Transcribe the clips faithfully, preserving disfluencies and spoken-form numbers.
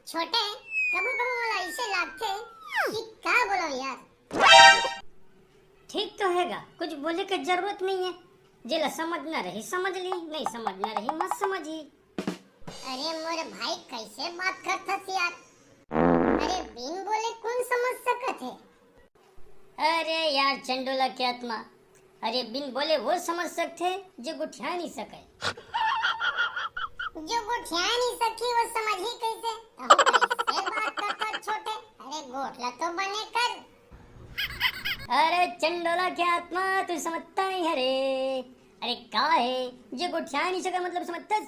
छोटे, कभू कभू मोला अइसे लागथे कि का बोलो यार। ठीक तो हे गा, कुछ बोले के जरूरत नहीं है। जेला समझना रही समझ ली, नहीं समझना रही मत समझी। अरे मोर भाई, कैसे बात करथस यार? अरे बिन बोले कौन समझ सकत है? अरे यार चंडोला के आत्मा, अरे बिन बोले वो समझ सकथे जो गोठिया नहीं सके। जो गोठिया नहीं सकी वो समझही कैसे? तहू कैसे बात करथस छोटे? अरे गोठ ला तो बने कर। अरे चंडोला के आत्मा, तू समझता नहीं है रे। अरे का है, जो गोठिया नहीं सके मतलब समझथस?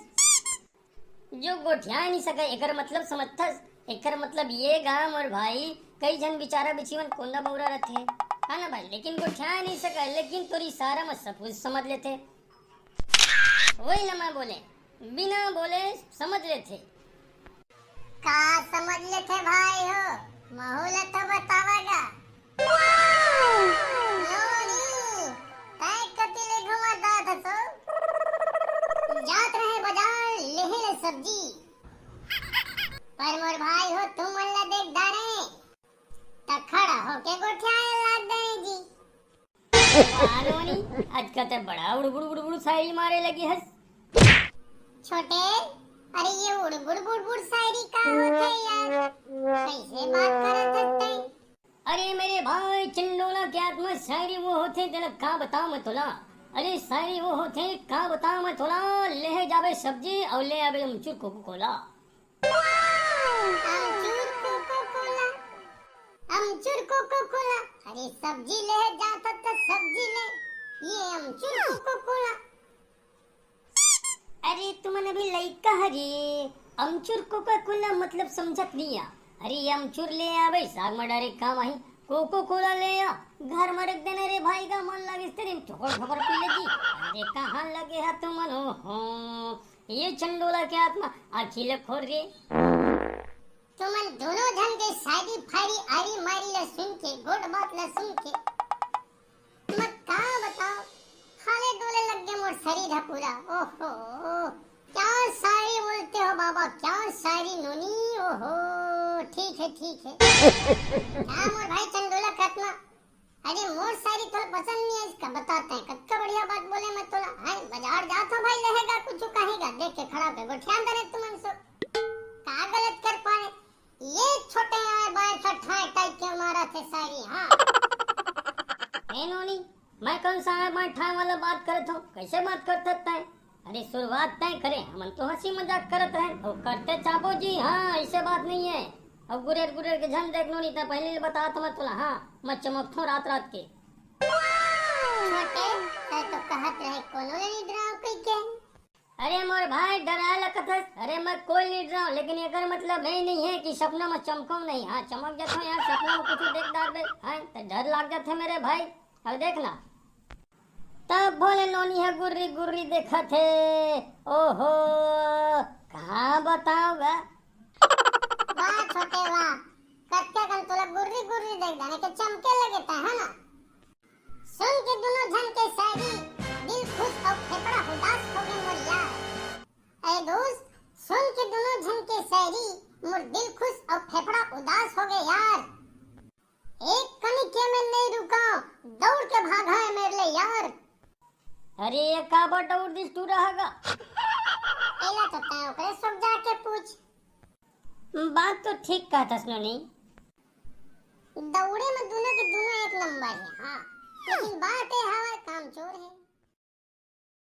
जो गोठिया नहीं सके, एकर मतलब समझथस? एकर मतलब ये गा मोर भाई, कई झन बिचारा बिछी मन कोंदा बौरा रथे, है ना भाई, लेकिन गोठिया नहीं सके, लेकिन तोर इशारा में सब कुछ समझ लेथे। वही ला मैं बोले, बिना बोले समझ लेथे। का समझ लेथे भाई हो? महू ला तो बतावा गा। नोनी, तैं कति ले घुमा दात हसो? जात रहे बाजार लेहे ले सब्जी। पर मोर भाई हो, तुमन ला देख डारे, त खड़ा होके गोठियाए लाग गए जी। वाह नोनी, आज का ते बड़ा उड़बुड़ उड़बुड़ शायरी मारे लगी हस। छोटे, अरे ये उड़बुड़ बुड़बुड़ शायरी का होथे यार? कैसे बात करत हस तैं? अरे मेरे भाई, चंडोला के आत्मा, शायरी वो होथे, तेला का बताओ मैं तोला। अरे शायरी वो होथे, का बताओ मैं तोला। लेहे जाबे सब्जी अउ ले आबे अमचूर कोको कोला। अमचूर कोको कोला, अमचूर कोको कोला। अरे सब्जी ले जात हस त सब्जी ले, ये अमचूर कोको कोला। अरे तुमन अभी लइका हरे, अमचूर कोको कोला मतलब समझत नहीं आ। अरे ये अमचूर ले आबे, साग में डारे काम आही। कोको कोला ले आ, घर में रख देना रे भाई का मन लागे तेरे ठोकर ठोकर पी लेगी। अरे कहाँ लगे है तुमन, ओहो। ये चंडोला के आत्मा, आँखी ले खोल रे। तुमन दोनों झन के शायरी फायरी आरी मारी ला सुन के, गोठ बात ला सुन के, मैं का बताओ, हाले डोले लग गए मोर शरीर है पूरा। ओहो, क्या शायरी बोलते हो बाबा, क्या शायरी नोनी। ओहो, ठीक है, ठीक है। क्या मोर भाई चंडोला के आत्मा, अरे मोर शायरी तोला पसंद नहीं है, इसका बताते हैं, कतका बढ़िया बात बोले मैं तोला। हाय, बाजार जात हो भाई, लेहेगा कुछ कहेगा, देख के खड़ा होके गोठियान दे रे तुमन सो। का गलत कर पाए? ये छोटे आए बाएं ठठाए टाइप के मारा थे शायरी, हाँ। ए नोनी, मैं कौन सा आए बाएं ठाए वाला बात करत हूँ? कैसे बात करत हस तैं? अरे शुरुआत तैं करे, हमन तो हंसी मजाक करत रहे, वो करते चाबो जी, हाँ, ऐसे बात नहीं है। अब गुरेर गुरेर के झन देख नोनी, तैं पहले ले बतात मैं तोला, हाँ, मैं चमकथों रात रात के। छोटे, तैं तो कहत रहे कोनो ले नहीं डराव कह के। अरे मोर भाई, डराए लगत हस? अरे मैं कोई नहीं डराव, लेकिन एकर मतलब ये नहीं है कि सपना में चमकव नहीं। हाँ, चमक जाथों यार, सपना में कुछ देख डारबे, हाँ, तो डर लाग जाथे मेरे भाई। अब देखना, तब भोले नोनी ह गुर्री गुर्री देखत हे। ओहो, कहाँ बताव गा? वाह छोटे वाह, कतका कन तोला गुर्री गुर्री देख डारे के चमके लगे तैं, है ना? सुन के दुनों झन के शायरी, दिल खुश अउ फेफड़ा उदास हो गे मोर यार। अरे दोस्त, सुन के दुनों झन के शायरी, मोर दिल खुश अउ फेफड़ा उदास हो गे यार। एक कनिक में नहीं रुका, दौड़ के भागा है मेरे ले यार। अरे ये काबर दौड़ दिस टूरा हगा? एला तो तैं ओकरे सब जाके पूछ। बात तो ठीक कहत हस नोनी। दौड़े में दुनों के दुनों एक नंबर है, हाँ, लेकिन बात ये हवा काम चोर है।